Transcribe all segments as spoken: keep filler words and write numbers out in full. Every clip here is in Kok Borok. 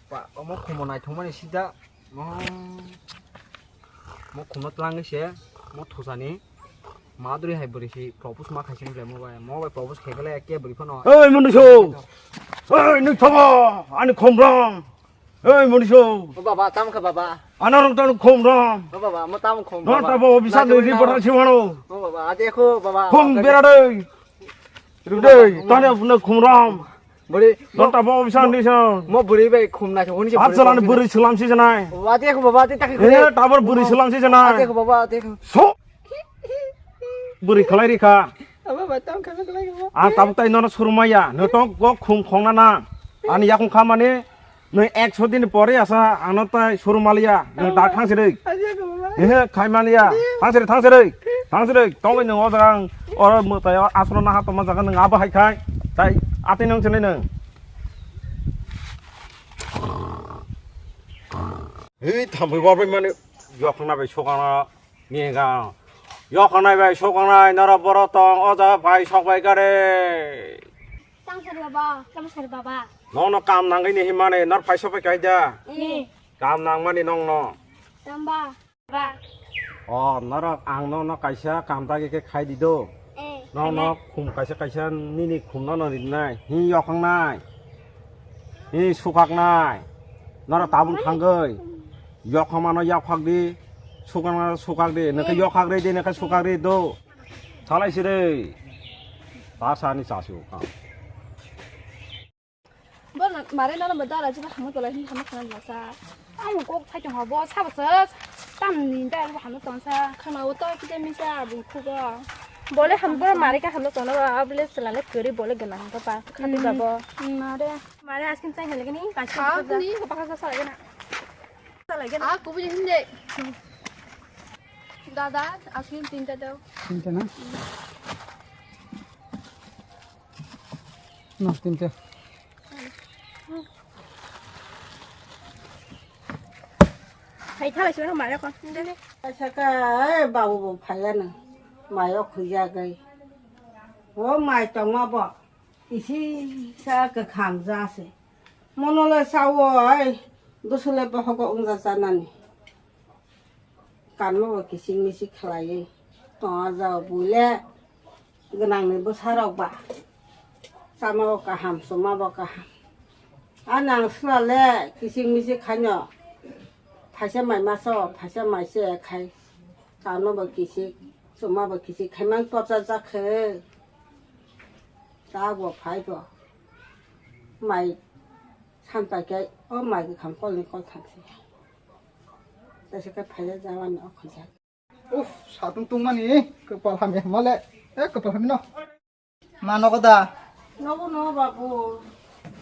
Ba, omo khumo naithokmani sida. Mo, mo khumo twlangwi se, mo thusani. Madri hai bwrwi si propose ma khaisani ble mo bai. Mo bai propose khai kale ke bwrwi phano. Oi, Mundiso! Oi, nwng thabo! Ani khumrang! Oi, Mundiso! O baba, tam kha baba. Anarok tano khumrang! O baba, mo tam khum baba. Nota bo bisa de di pora siwano. O baba, ade kho baba. Khum bera de. Rudei, tanya buna khumram. Buri, Don tabo bisa ni sa. Mo buri bai khum na, huni se. Hat buri salan khum buri na. Sulam si janai. Wa de ko baba, de tak. Eh, tabor buri sulam si janai. De ko baba, de ko. So. Buri khalai ri kha. Baba, tam kha khalai ko. Ang tabuk tai nono surumaya. No tong go khum khong na na. Ani yakung kha mane. Nwng ekso din pore asa ano tai suru maliya, nwng da thang sirwi. Aja ko baba. Ehe, khai maliya. Thang sirwi, thang sirwi. Thang sirwi. Tongwi nwng o jaga ang oro mwtai o asro naha tongma jaga nwng abo hai khai. Tai atwi nwng sini nwng. Hei, thambai warbai mani. Yok na bai sokana. Ni ga. Yok na bai sokana. Nara boro tong o jaga bai sok bai gare. Tang sari baba, tang sari baba. Nono kam nangwi ni himani nor paisa pai kaida. Eh. Kam nangmani nongno. Tamba. Ba. O norok ang nono kaisa kam dagi khe khai di do. Eh. Nono khum kaisa kaisa nini khum nono rinai. Hi yokhangnai. Hi sukhaknai. Norok tabuk thangwi. Yokhangmano yokhak di. Sukhakmano sukhak di. Nokhe yokhak ri di, nokhe sukhak ri do. Salai sirwi. Tasani chasi o kam. Bo na, mare nana bo dara jiba hamno tolai hin hamno khana masa. Ang kok thai tong bo sabo se. Tam ni da bo hamno tong sa. Khana o to kide misa bu khugo. Bole ham bo mare ka hamno tong ba abule selale kori bole gana ka pa. Khati ba bo. Mare. Mare askin chai hale gani. Ka ni ko pa ka sa gana. Sa gana. Ah, ko bu hin de. Dada, askin tinta daw. Tinta na? No, tinta. Hai thala sino mare ko. Saka, eh, babu bo phaya no. Mayo khuya gai. O mai tongma bo. Isi sa ka kham ja se. Mono le sawo ai. Dusule bo hogo ungja janani. Kanmo bo kising misik khlaiwi tongajao buile gwnangni bwsarok ba chamao kaham, chumao kaham. A nang swlale kising misik khaino phaisa mai maso, phaisa mai se khai kanmo bo kisik, chuma bo kisik khaimang torcha jakhe. Tabuk phai bo mai samtai khe o mai kwkham kolni koltham se. Tesa khe phaiya jawani o khaijak. Uff, satung tungmani kwpal hamya hwnmale. E kwpal hamya no. Ma nogo da? Nogo no babu.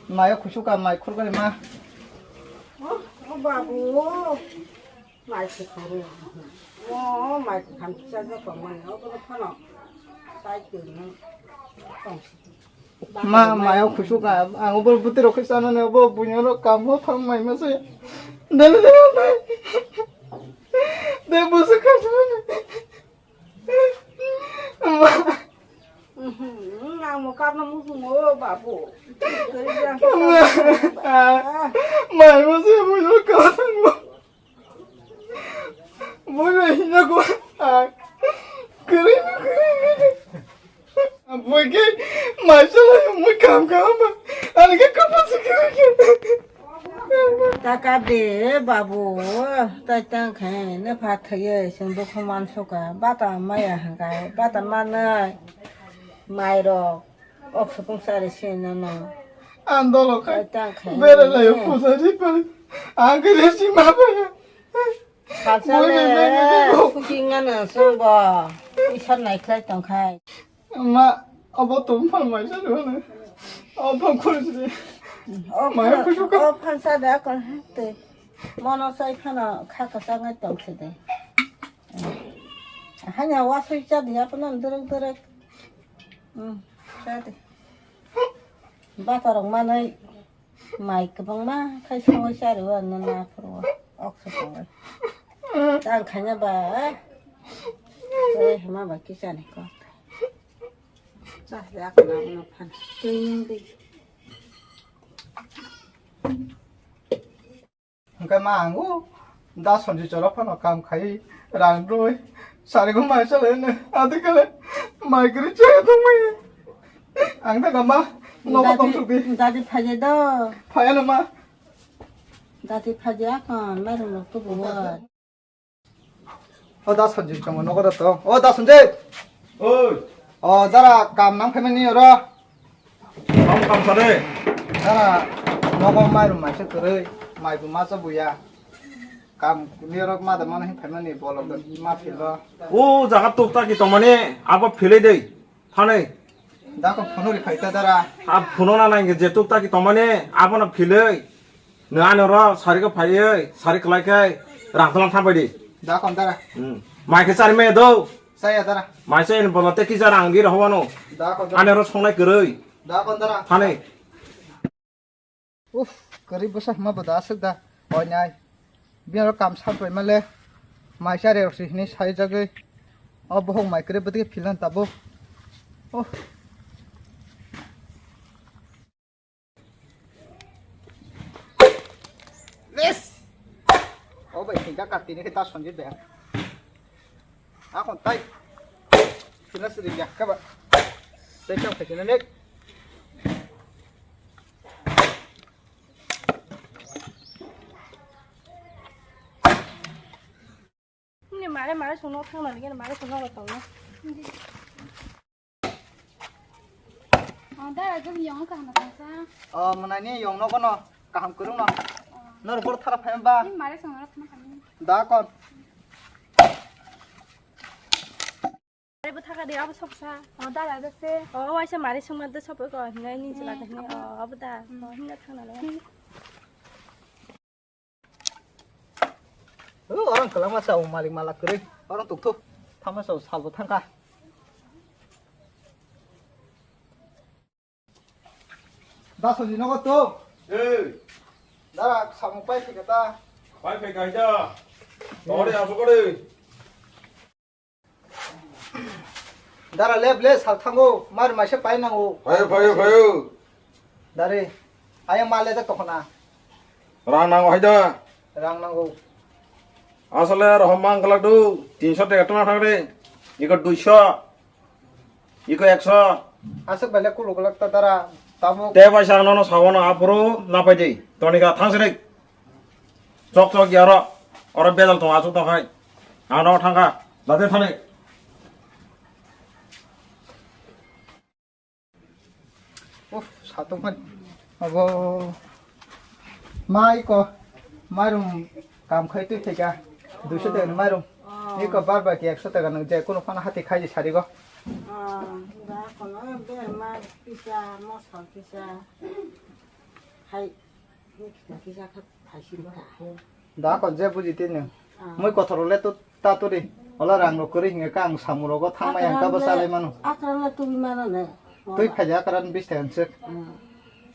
Mayo khusuka mai khurgani ma. O, o babu. Mai khukuru. O, mai kham kisa je tongmani. O bono phano. Sai tongmani. Ma, mayo khusuka, ang obo bwtwi rok khe chanani, obo buino rok kam no thang mai ma se. Dele, dele, dele. De busu kha chanani. Ma. Mhm, ang mo kapna musungo, babu. Ma. Mai ma se buino rok kam thang ma. Bui bai hino ko. Ah. Kwrwi no kwrwi no. Bui ke maisa lai mui kam kam ba. Ani ke kapal se kwrwi ke. Taka de babu. Tai tang khai ne pha thaye sing bo khoman soka. Bata maya hangkai. Bata manai. Mairok. Ok supung sari sina no. Andolo khai. Tai tang khai. Bere lai pusa ri pai. Angkere si ma ba. Salsa le suki ngana sungbo. Isor naikhlai tongkhai. Ma, abo tong phang mai sa dole. Abo khursi. O maya phan-, khusu ka. O phansa da kon te. Mono sai phano kha ka sangai tong se de. Hanya wasui cha dia pano duruk duruk. Hmm, cha de. Bata rok manai. Mai kwbangma khai songwi chari o, ano naphuru o, ok se tongwi. Tang khaina ba, tei hama ba kichani kok. Chas de akna no phan. Tei nung di. Hwnkhe ma ang o da Sanjay chwla phano kam khai rang rwi sarigo mai chalai hwno. Adi kale mai kwrwi chaya tongmani. Ang da ma nogo tong sukdi. Dadi phajai do. Phaya no ma. Dadi phajai akon mairum rok tubu. O da Sanjay chongo nogo da to. O da Sanjay. Oi. O dara kam nang phaimani oro. Kam kam sare. Dara nogo mairum maisa kwrwi. Mai bu ma cha buya. Kam ni oro ma da mano hin phaimani bolok da ma philo. O jaga tuk ta ki tongmani abo philai dei. Thani. Dako phunuri phaita dara. A phuno na nang je tuk ta ki tongmani abono philai. Nang ano ro sari ko phaiye sari klai kai rang tlang thapai di. Dakon dara. Hmm. Mai ke sari me do. Saya dara. Mai se ni bola te ki jara ang di ro hawano. Dakon dara. Ano ro songnai kwrwi. Dakon dara. Thani. Uf, kwrwi bwsa hwnma bo da aswk da, oinai. Bini oro kam sar pai male, mai cha rerok si hwnwi sai jagwi. O bohok mai kwrwi bwtwi philan tabuk. Oh. Les! O bai, thengka ka tini khe ta Sanjay bai. Akon tai. Sina siri ya kaba. Tai kau khaisina mek. Ni mare mare sungno thangna ni mare sungno tongno. Oh, dara jani yong kaham tangsa. Oh, mwnai ni yong no kono kaham kwrwng no. Oh. Nor bor thara phaim ba. Ni mare sungno thangna kami. Da kon. Mare bwthaka de abo soksa. O dara de se. O waisa mare songma de sopo ko hinai ni jila de hinai. O abo da. O hinai thangna le. O orang kwlangma sa o malik malak kwrwi. Orang tukthuk. Thangma sa o salbo thangka. Dasoji nogo to. Ei. Dara samung pai phika ta. Pai phika ta. Ore asukore. Dara lep le sal thango mar maisa pai nango. Phayo, phayo, phayo. Dare. Ayang male ta tokona. Rang nango hai da. Rang nango. Asole rohom mang galak do. Tinso teka tona thang re. Iko duiso. Iko ekso. Aswk bai le kuluk lak ta dara. Tamo. Te bai sa nono sawono apuru na pai de. Tonika thang sirek. Chok chok ya oro. Oro bedal tong aswk tong hai. Ano thangka. Date thane. Uf, satung kan. Abo. Mai ko. Mairum kam khai twi theka. Duiso taka ni mairum. Iko bar bar ki ekso taka nang je kono phano hati khai sari go. Ah, da kono berma kisa, mosol kisa. Hai. Da kon je buji tini. Mui kothoro le to ta to ri. Ola rang rok kwrwi hinga ka ang samung rogo thangma yang ka bo salai mano. Akran le tubi mano ne. Twi phaja akran bis taka answk.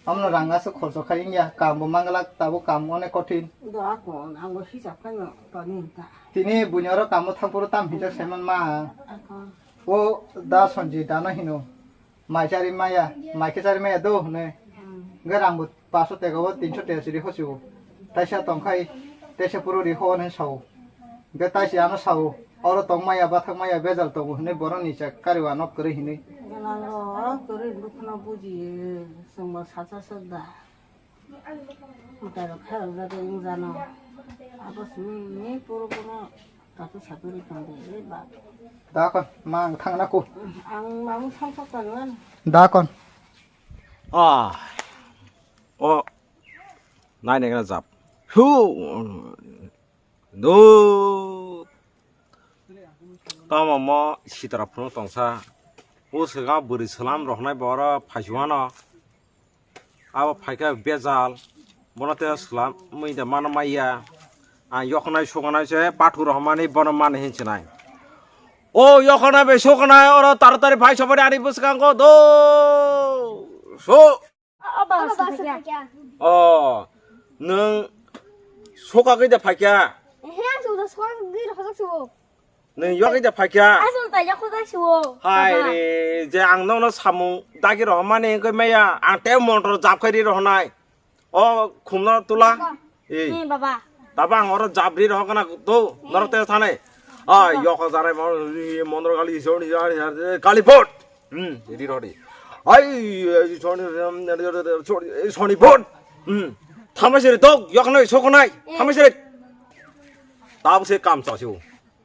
Amno rang aswk khorso khai wngya. Kam bo manglak tabo kam onek kothin. Da kon ang bo hisab khai no toni ta. Tini bunyoro kamo thangpuro tam hinjak saiman ma. O da Sanjay dano hino. Mai chari maya, mai khe chari maya do hwnwi. Hwnkhe rang bo paso tega o tinso tega siri hosio. Taisa tongkhai, taisa puro ri ho hwnwi sao. Hwnkhe taisi ano sao, oro tong maya, bathak maya, bejal tongo hwnwi borok ni cha kari uanok kwrwi hwnwi. Ganalo kwrwi bwkhano bujiyo, chwngbo sacha sokda. Mwtai rok khe rwjak wngya no. Abo simi ni puro bono tato sapiri tongdi, e ba. Da kon, ma ang thangna ko. Ang mamung samsak tangwan. Da kon. Ah. O. Nai ne jap. Hu. Do. Tamo mo sitra phunu tongsa. O swkang bwrwi salam rohnai boro phaichuano. Abo phaikha bejal. Bono te salam mui da mano maya. Ang yokhonai sokhonai se pathu rohmani bono mani hin sinai. O yokhonai bai sokhonai oro taratari phai sobari ani bwskango do. So. Aba, aba, aba, sakya. Sakya. O, nwng soka gwi da phaikya? He, ang soka gwi da phaikya. Nwng yokgwi da phaikya? Asol ta yakho da siwo. Hai re, je ang nono samung dagi rohmani wngwi maya, ang te montor jap khai ri rohnai. O khumno tula. Baba. Ei. Ni baba. Tabang oro jabri rok na to, norok te sane. Ai, yoko jare mo-, mondro kali, soni, kali bot. Hmm, ri rodi. Ai, soni, soni bot. Hmm. Thamai sere dok, yok noi, sok noi. Thamai sere. Tab se kam sa siu.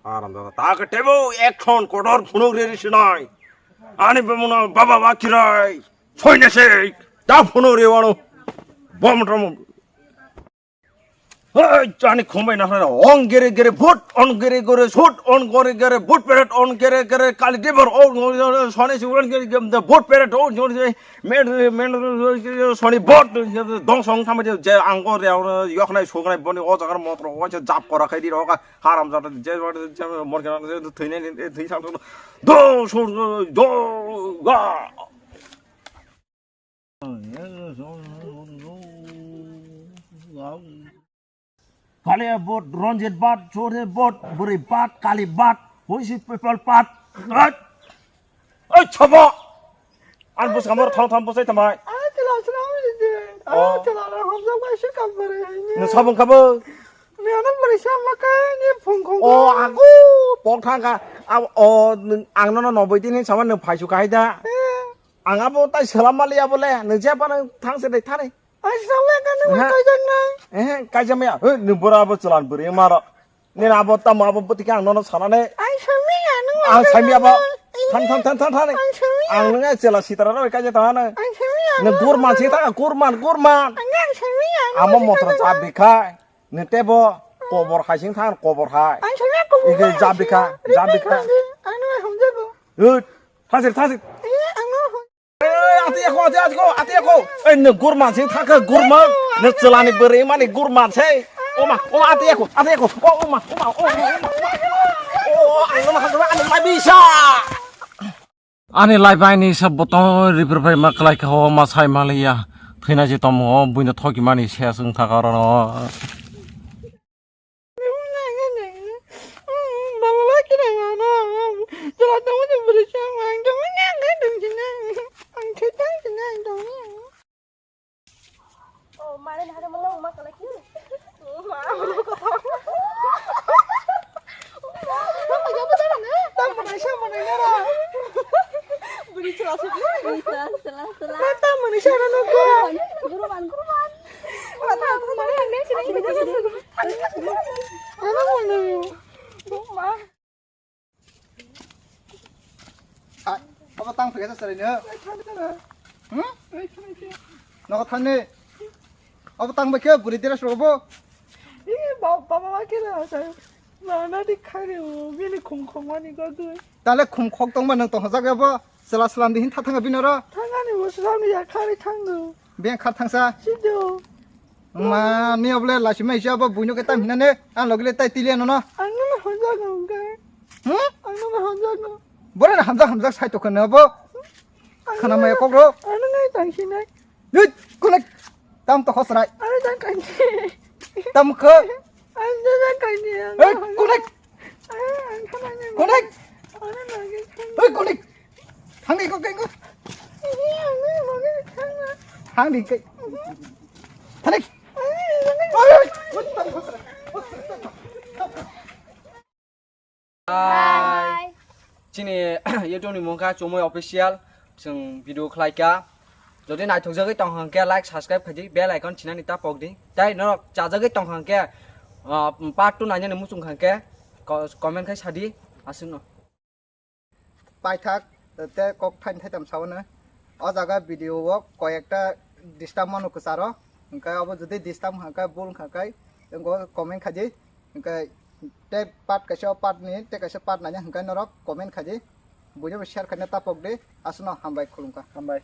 Aram da. Ta ke tebo action kotor phunuk re sinai. Ani bemuna baba ba kirai. Soine se. Ta phunuk re wano. Bom tom. Hey, chani khumbai na hara. On gere gere vote, on gere gere shoot, on gere gere vote parade, on gere gere kali debar, on gere gere sone si, on gere gere the vote parade, on gere gere men, men, soni vote, dong song thamai je, je ang go re, ang yok nai, sok nai, boni o jagar motro, o je jap kora khai di roka, haram jata, je, je, je, mor kena, je, thoi nai, thoi sang, do, so, do, ga. Kali bot, Ranjit bat, Chore bot, Buri bat, Kali bat, Hoisi people bat. Oi, oi, chobo. An bus kamar thong thong busai tamai. Ah, chela, chela, chela. Ah, oh. Chela, la, hamjak bai se kam bare. Ni sabung kabo. Ni anak bare se makai ni phung khong. Oh, aku pok thang ka. Ah, oh, ang nono noboi din ni sama nung phaisu kahai da. Eh. Ang abo tai selam mali abo le, nung je pa nung thang se dai thani. Ai, sawi ka nung. Aha. Kaijaknai. Eh, kaijakmaya. He, nung bora abo chwla bwrwi maro. Nini abo tamo abo bwtwi khe ang nono sanane. Ai, sawi ya nung. Ang sawi abo. Kaijaknai. Than, than, than, than, than. Ai, sawi ya. Ang nung ai chwla sitra rok kaijak tong ano. Ai, sawi ya nung. Nung gurman si thang, gurman, gurman. Ai, ang sawi ya nung. Amo motor jab bikhai. Nung tebo kobor hai sing thang, kobor hai. Ai, sawi ya kobor hai. Ike jab bikha, jab bikha. Ang nung hamjago. Ut, thasir, thasir. Eh, ang nung. Eh, ati ako, ati ako, ati ako. Eh, nung gurman sing thangkhe gurman. Nung chwlani bwrwi mani gurman se. Oma, oma, ati ako, ati ako. O, oma, oma, o, oma, oma. O, ang nung hamjago, ang nung bisa. Ani lai bai ni sa botong ripre bai ma klai kha, o ma sai ma liya. Thwina je tomo, o buino thoki mani se aswng thaka oro no. Ai, abo tang phai khe chwrai no. Hmm? Nogo thani. Abo tang bai khe bwrwi dress rogo bo. Eh, ba-, baba ma khe na sa. Na, na di khai re o, bini khum khok mani gagwi. Tale khum khok tongma nang tong hajak ya bo. Chwla slam di hin tha thanga bino ro. Thangani bo slam ya khai thango. Beng khar thangsa. Sido. Ma, ni oble lasi mai sia bo buino ke tam hinane. An logile tai tile no no. Ang no honjak no kai. Hmm? Ang no honjak no. Bore na hamjak hamjak sai to khana bo. Khana mai kok ro. Ang no ngai tang sinai. Yut, kunek. Tam to khosrai. Ang no tang kai. Tam kho. Ang no tang kai ni. Hey, kunek. Kunek. Hey, kunek. Thang ni ko kai ko. Thang ni kai. Thang ni. Hai. Chini YouTube ni mung kha Chumui Official, chwng video khlai kha. Jodi naithok jagwi tong hang khe like, subscribe khai di, bell icon chinani ta pok di. Tai norok chajagwi tong hang khe, ah, part two nainani muchung hang khe, ko-, comment khai sadi, aswkno. Paithak tei kok thaini thaitam sao no. O jaga video o koi ekta disturb mano kwcharo. Hwnkhe abo jodi disturb wngkha khe, bul wngkha khe, wngo comment khaidi. Hwnkhe tei part kaisa o part ni, tei kaisa part naina hwnkhe norok comment khaidi. Buino bo share khaina tapok di. Aswkno hambai, khulumkha. Hambai.